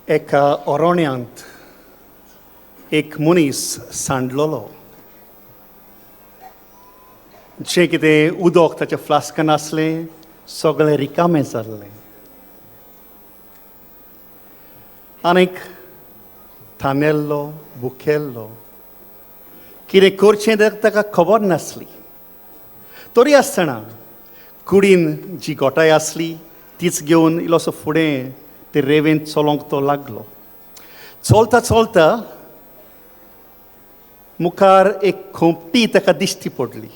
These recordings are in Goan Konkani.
एका अरण्यांत एक मनीस सांडलेलो. जें कितें उदक ताच्या फ्लास्कान आसलें सगळें रिकामें जाल्लें. आनीक थानेल्लो, भुकेल्लो, कितें करचें तें ताका खबर नासली. तरी आसतना कुडीन जी गोठाय आसली तीच घेवन इल्लोसो फुडें ते रेवेंत चलोवंक तो लागलो. चलता चलता मुखार एक खोंपटी ताका दिश्टी पडली.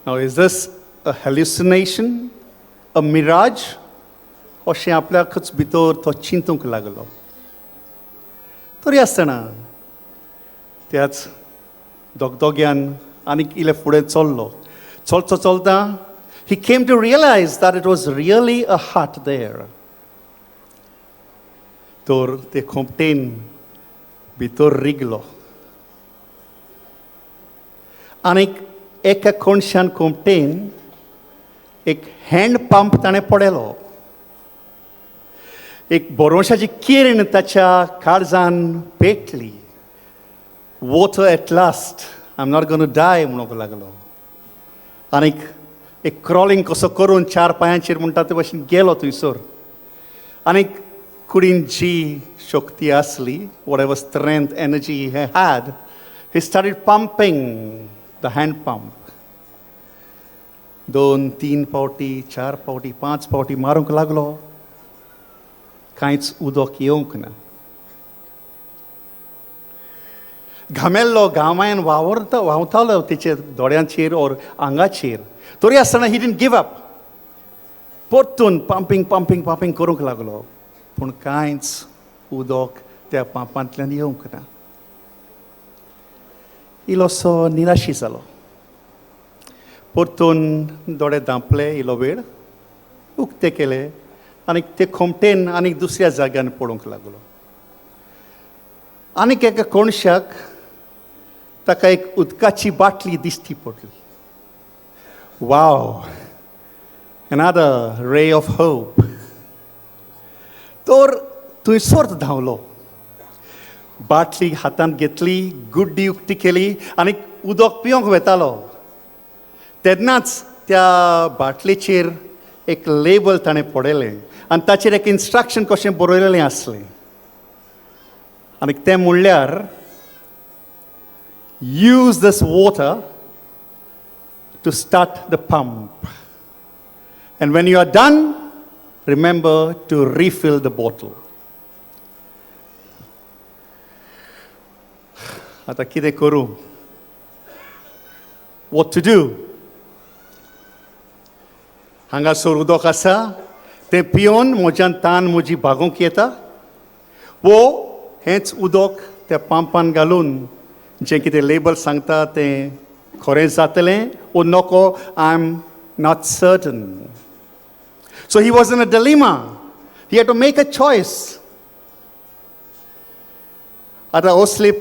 Now is this a hallucination, a mirage अशें आपल्याकच भितर तो चिंतूंक लागलो. तरी आसतना त्याच दगदग्यान आनीक इल्ले फुडें चल्लो. चलतो चलता he came to realize that it was really a hut there. तर ते खोंपटेन भितर रिगलो आनीक एका कोणशान खोंपटेन एक हँड पंप ताणें पळयलो. एक भरोशाची किरण ताच्या काळजान पेटली. Water at last, I am not gonna die म्हणूंक लागलो. आनीक एक क्रॉलिंग कसो करून चार पांयांचेर म्हणटा ते भशेन गेलो थंयसर. आनीक कुडीन जी शक्ती आसली, whatever strength, energy he had, he started pumping the hand pump. 2 3 फावटी, 4 फावटी, 5 फावटी मारूंक लागलो. कांयच उदक येवंक ना. घामेल्लो, घामायन वावरता व्हांवतालो तेचेर दोळ्यांचेर ओर आंगाचेर. तरी आसतना ही डिडंट गिव अप. परतून पंपींग पंपींग पंपींग करूंक लागलो, पूण कांयच उदक त्या पंपांतल्यान येवंक ना. इल्लोसो निराशी जालो. परतून दोळे धांपले, इल्लो वेळ उक्ते केले आनी ते खोमटेन आनीक दुसऱ्या जाग्यान पळोवंक लागलो. आनीक एका कोणशाक ताका एक उदकाची बाटली दिश्टी पडली. Wow, another ray of hope. तर थंयसर धांवलो, बाटली हातांत घेतली, गुड्डी उक्ती केली आनी उदक पिवंक वेतालो. तेन्नाच त्या बाटलेचेर एक लेबल ताणें पळयलें आनी ताचेर एक इन्स्ट्रक्शन कशें बरयलेलें आसलें. आनी तें म्हणल्यार, use this water to start the pump, and when you are done, remember to refill the bottle. आतां कितें करूं? What to do? हांगासर उदक आसा तें पिवन म्हज्यान तान म्हजी भागोवंक येता, वो हेंच उदक त्या पंपान घालून जें कितें लेबल सांगता तें खरें जातलें वो नको, I am not certain. So he was in a dilemma. He had to make a choice. आतां असले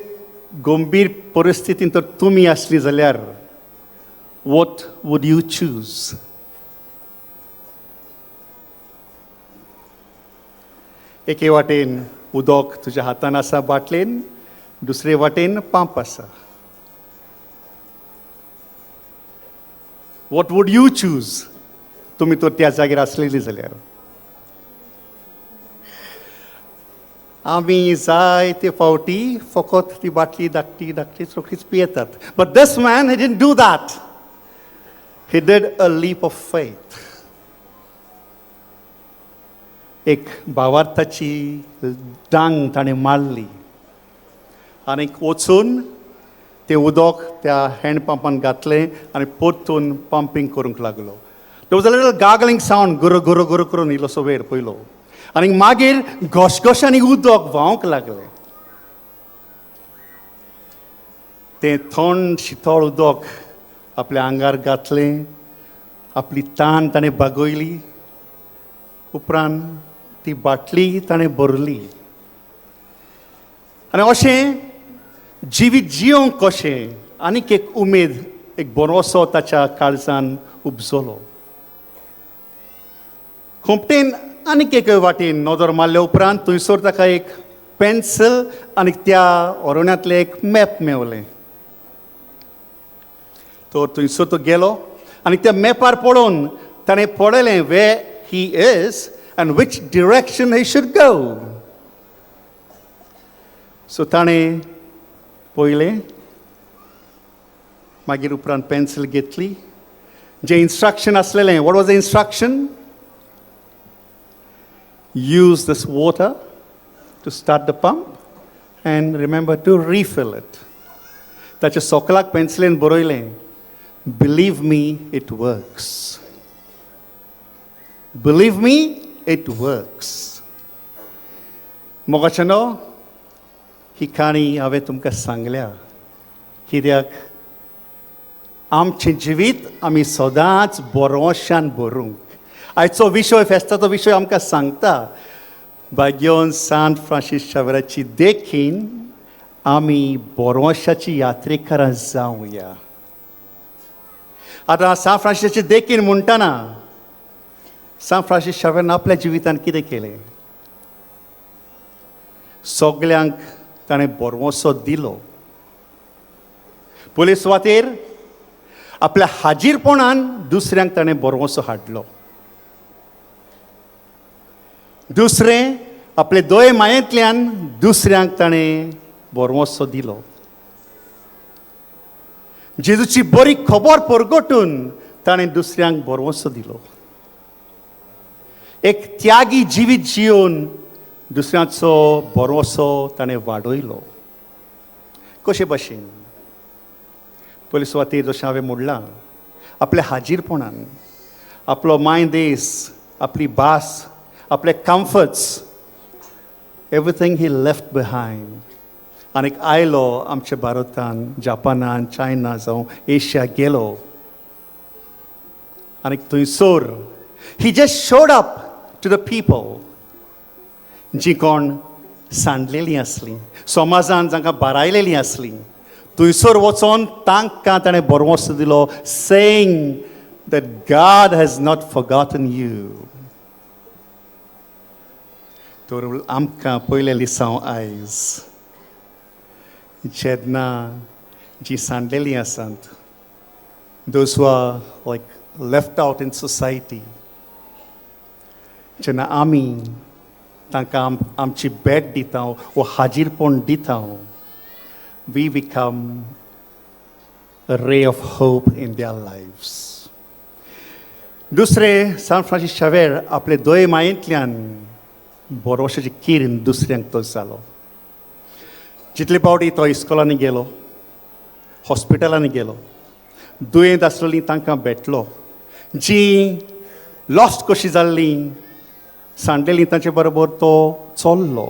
गंभीर परिस्थितींत तर तुमी आसली जाल्यार what would you choose? एके वाटेन उदक तुज्या हातान आसा बाटलेन, दुसरे वाटेन पंप आसा. What would you choose? तुमी तर त्या जाग्यार आसलेली जाल्यार. आमी जायते फावटी फकत ती बाटली धाकटी धाकटी रोखडीच पियेतात. But this man, he didn't do that. He did a leap of faith. एक भावार्थाची दांग ताणें मारली आनीक वचून तें उदक त्या हँड पंपान घातलें आनी परतून पंपींग करूंक लागलो. There was a little gargling sound, गुर गुर गुर करून इल्लोसो वेळ पयलो आनी मागीर घशघशांनी उदक व्हांवंक लागलें. तें थंड शितळ उदक आपल्या आंगार घातलें, आपली तान ताणें बागयली. उपरांत ती बाटली ताणें भरली. आनी अशें जिवीत जियोंक कशें आनीक एक उमेद, एक भरोसो ताच्या काळजान उपजलो. खोंपटेन आनीक एक वाटेन नदर मारल्या उपरांत थंयसर ताका एक पेन्सील आनी त्या अरण्यांतलें एक मॅप मेवलें. तर थंयसर तो गेलो आनी त्या मॅपार पळोवन ताणें पळयलें where he is and which direction he should go. So ताणें पळयलें, मागीर उपरांत पेन्सील घेतली, जें इन्स्ट्रक्शन आसलेलें. What was the instruction? Use this water to start the pump and remember to refill it. ताच्या सोकलाक पेन्सिलेन बरयलें, believe me, it works, believe me, it works. मोगाच्यानो, ही काणी हांवें तुमकां सांगल्या कित्याक आमचें जिवीत आमी सदांच बरोशान भरूंक. आयचो विशय, फेस्ताचो विशय आमकां सांगता, भाग्योन सांत फ्रांसीस शावेराची देखीन आमी बोरवशाची यात्रेकरां जावया. आतां सांत फ्रांसीसाची देखीन म्हणटना सांत फ्रांसीस शावेरान आपल्या जिवितान कितें केलें? सगल्यांक ताणें बोरवसो दिलो. पयले सुवातेर आपल्या हाजीरपणान दुसऱ्यांक ताणें बोरवसो हाडलो. दुसरें, आपले दोय मायेंतल्यान दुसऱ्यांक ताणें बोरवसो दिलो. जेजूची बरी खबर परगटून ताणें दुसऱ्यांक बोरवसो दिलो. एक त्यागी जिवीत जियोवन दुसऱ्यांचो भरोसो ताणें वाडयलो. कशे भशेन? पयले सुवातेर जशें हांवें म्हणलां, आपल्या हाजीरपणान, आपलो माय देस, आपली भास, आपले comforts, everything he left behind आनीक आयलो आमच्या भारतान, जपानान, चायना जावं एशिया गेलो आनीक थंयसर he just showed up to the people जी कोण सांडलेलीं आसलीं, समाजान जांकां बारायलेलीं आसलीं. थंयसर वचोन तांकां ताणें भरवंसो दिलो, saying that God has not forgotten you. तर आमकां पयलें लिसांव आयज, जेन्ना जी सांडलेलीं आसात, those who are like left out in society, जेन्ना आमी तांकां आमची भेट दिता वो हाजीरपण दिता, we become a ray of hope in their lives. दुसरें, सांत फ्रांसीस शावेर आपले दोय मायेंतल्यान भरोशाची किरण दुसऱ्यांक तो जालो. जितले फावटी तो इस्कोलांनी गेलो, हॉस्पिटलांनी गेलो, दुयेंत आसलेलीं तांकां भेटलो, जीं लॉस्ट कशीं जाल्लीं, सांडलेलीं, तांचे बरोबर तो चल्लो,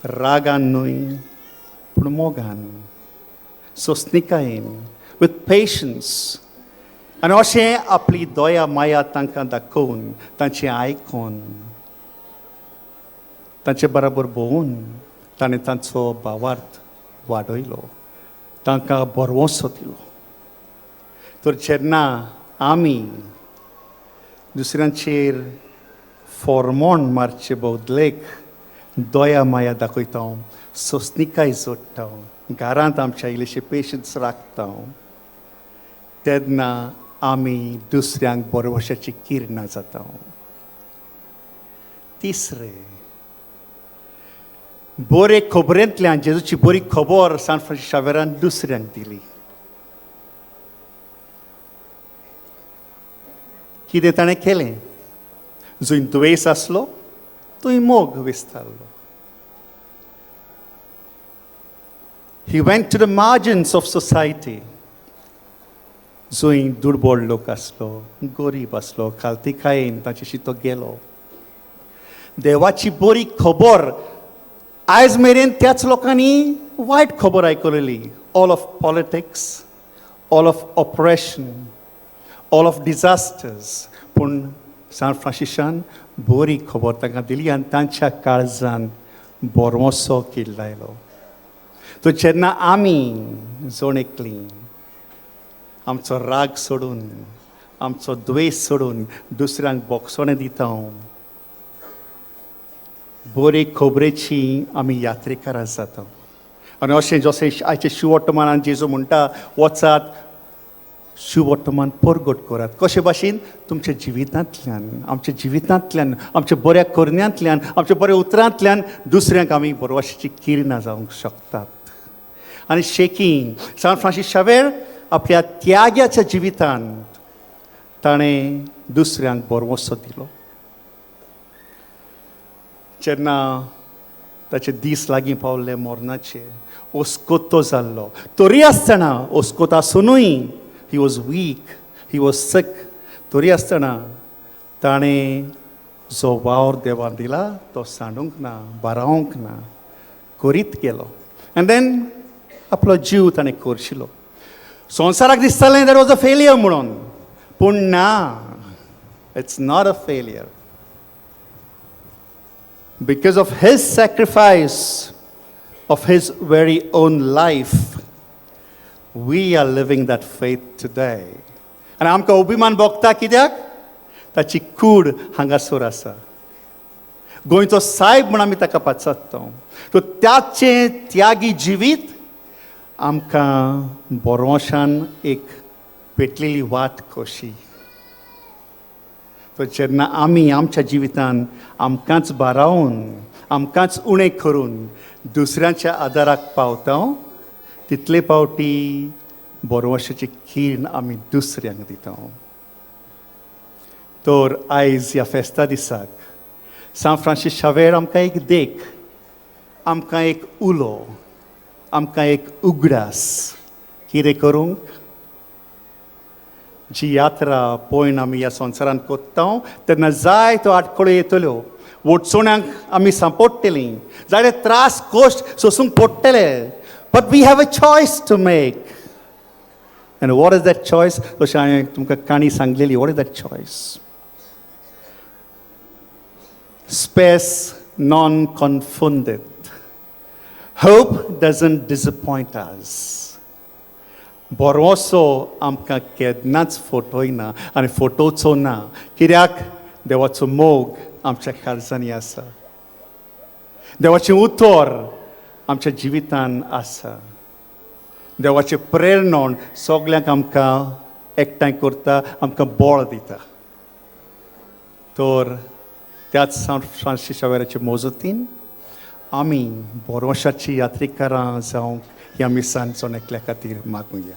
रागान न्हय पूण मोगान, सोंसणिकायेन, विथ पेशन्स. आनी अशें आपली दया माया तांकां दाखोवन, तांचें आयकोन, तांचे बराबर भोंवून ताणें तांचो भावार्थ वाडयलो, तांकां भरवंसो दिलो. तर जेन्ना आमी दुसऱ्यांचेर फॉर्मोण मारचे बदलेक दया माया दाखयता, सोंसणिकाय जोडटा, घरांत आमच्या इल्लेशे पेशन्स राखता, तेन्ना आमी दुसऱ्यांक भरवशाची किरणां जाता. तिसरें, बरे खबरेंतल्यान जेजूची बरी खबर सांत फ्रांसीस शावेरान दुसऱ्यांक दिली. कितें ताणें केलें? जंय दुयेंस आसलो थंय मोग विस्तारलो. He went to the margins of society, जंय दुर्बळ लोक आसलो, गरीब आसलो, खालतीकायेन ताचेशी तो गेलो. देवाची बरी खबर आयज मेरेन त्याच लोकांनी वायट खबर आयकलेली, all of politics, all of oppression, all of disasters. पूण सांत फ्रांसिसान बरी खबर तांकां दिली आनी तांच्या काळजान भरवंसो किल्लायलो. तर जेन्ना आमी जण एकलीं आमचो राग सोडून, आमचो द्वेश सोडून दुसऱ्यांक बोगसणें दिता, बरी खबरेची आमी यात्रेकारां जाता. आनी अशें जशें आयचे शुवर्तमानान जेजू म्हणटा, वचात, शुवर्तमान परगट करात. कशे भाशेन? तुमच्या जिवितांतल्यान, आमच्या जिवितांतल्यान, आमच्या बऱ्या करण्यांतल्यान, आमच्या बऱ्या उतरांतल्यान दुसऱ्यांक आमी बरवाशीची किरणां जावंक शकतात. आनी शेकी सांत फ्रांसीस शावेर आपल्या त्याग्याच्या जिवितांत ताणें दुसऱ्यांक बरवसो दिलो. जेन्ना ताचे दीस लागीं पावले मरणाचे, ओस्कोतो जाल्लो, तरी आसतना, ओस्कोत आसुनूय, he was weak, he was sick, तरी आसतना ताणें जो वावर देवान दिला तो सांडूंक ना, बारावंक ना, करीत गेलो. आनी देन आपलो जीव ताणें करशिलो. संवसाराक दिसतालें that was a failure म्हणून, पूण ना, it's not a failure, because of his sacrifice of his very own life, we are living that faith today. आनी आमकां अभिमान भोगता. कित्याक? ताची कूड हांगासर आसा. गोंयचो सायब म्हूण आमी ताका पाचारता. सो त्याचें त्यागी जिवीत आमकां बरोशान एक पेटलेली वाट कशी. तर जेन्ना आमी आमच्या जिवितान आमकांच बारावन, आमकांच उणें करून दुसऱ्यांच्या आदाराक पावता, तितले फावटी बरवशाची किरण आमी दुसऱ्यांक दिता. तर आयज ह्या फेस्ता दिसाक सांत फ्रांसीस शावेर आमकां एक देख, आमकां एक उलो, आमकां एक उगडास. कितें करूंक? जी यात्रा पळोवन आमी ह्या संवसारांत कोत्ता तेन्ना जायत्यो आडखळ्यो येतल्यो, वडचण्यांक आमी सांपडटलीं, जायते त्रास कश्ट सोंसूंक पडटले, but we have a choice to make. And what is that choice? जशें हांवें तुमकां काणी सांगलेली, what is that choice? Spes non confundit. Hope doesn't disappoint us. बरोसो आमकां केन्नाच फटयना आनी फटोवचो ना, कित्याक देवाचो मोग आमच्या काळजांनी आसा, देवाचें उतर आमच्या जिवितान आसा, देवाचें प्रेरणा सगल्यांक आमकां एकठांय करता, आमकां बळ दिता. तर त्याच सांत फ्रांसीस शावेराचे मजतीन आमी भरोशाची यात्रेकारां जावंक ह्या मिसान जण एकल्या खातीर मागुया.